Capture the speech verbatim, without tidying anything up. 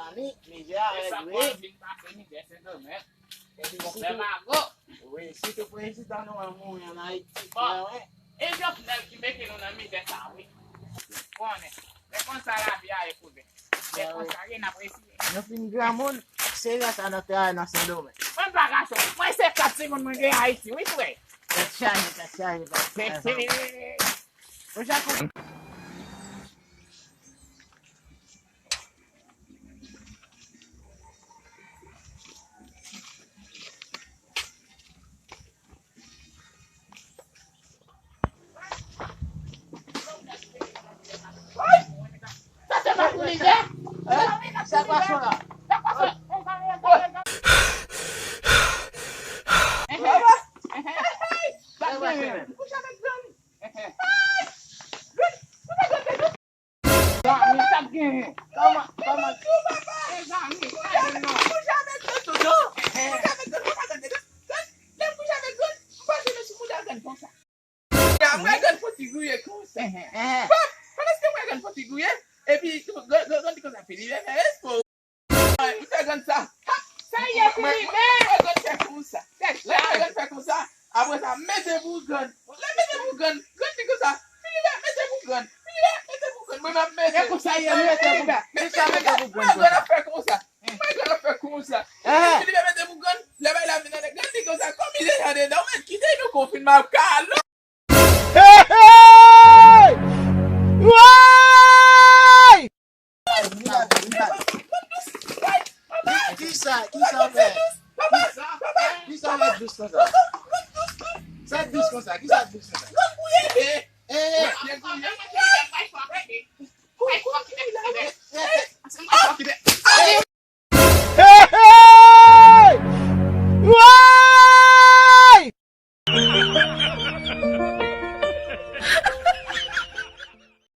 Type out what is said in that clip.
Zanmi, mizè a rèd wi. Epi sitou, wi, sitou prezidan nou an mouri ann Ayiti. Bon, e Jovenel ki mete nou nan mizè sa wi. Konnen, se konsa lavi a ye kouzin. Se konsa ye, n ap reyisi. Nou fin granmoun, se rès a nan travay nan Sendomeng. Mwen pa gason, mwen se kat timoun mwen gen Ayiti wi frè. Tèt chaje, tèt chaje, tèt chaje. Ou ja konn. Sa se pa pou mizè? Sa pwason la. Sa pwason menm. Zanmi, sa k genyen? Kòman, kòman? Mezanmi, pa gen non. Kouche avèk grann, tonton. Kouche avèk grann, kouche avèk grann. Lè m kouche avèk grann, m pa janm sou mouda grann konsa. Mwen grann fon ti griye konsa. Pap, pandan se mwen grann fon ti griye, epi grann, grann, grann di konsa, Filipe, fè respè. Mwen fè grann sa. Sa ye, Filipe? Mwen fè grann fè konsa. Lè mwen fè grann fè konsa, apre sa, mete pou grann. Lè mete pou grann, grann di konsa, Filipe, mete pou grann. Filipe, mete pou grann. Mwen m ap mete. E konsa ye, mete pou grann. Mete pou grann. Mwen grann ap fè konsa. Mwen grann ap fè konsa. Filipe mete pou grann. Lè bay la vin anlè grann di konsa, kòm li deja dedan, ou mèt kite nou konfinman ap kalo. Hey, hey! Woy! Kisa, kisa w fè? Kisa w fè dous konsa? Sa dous konsa? Kisa dous konsa? Eh, eh.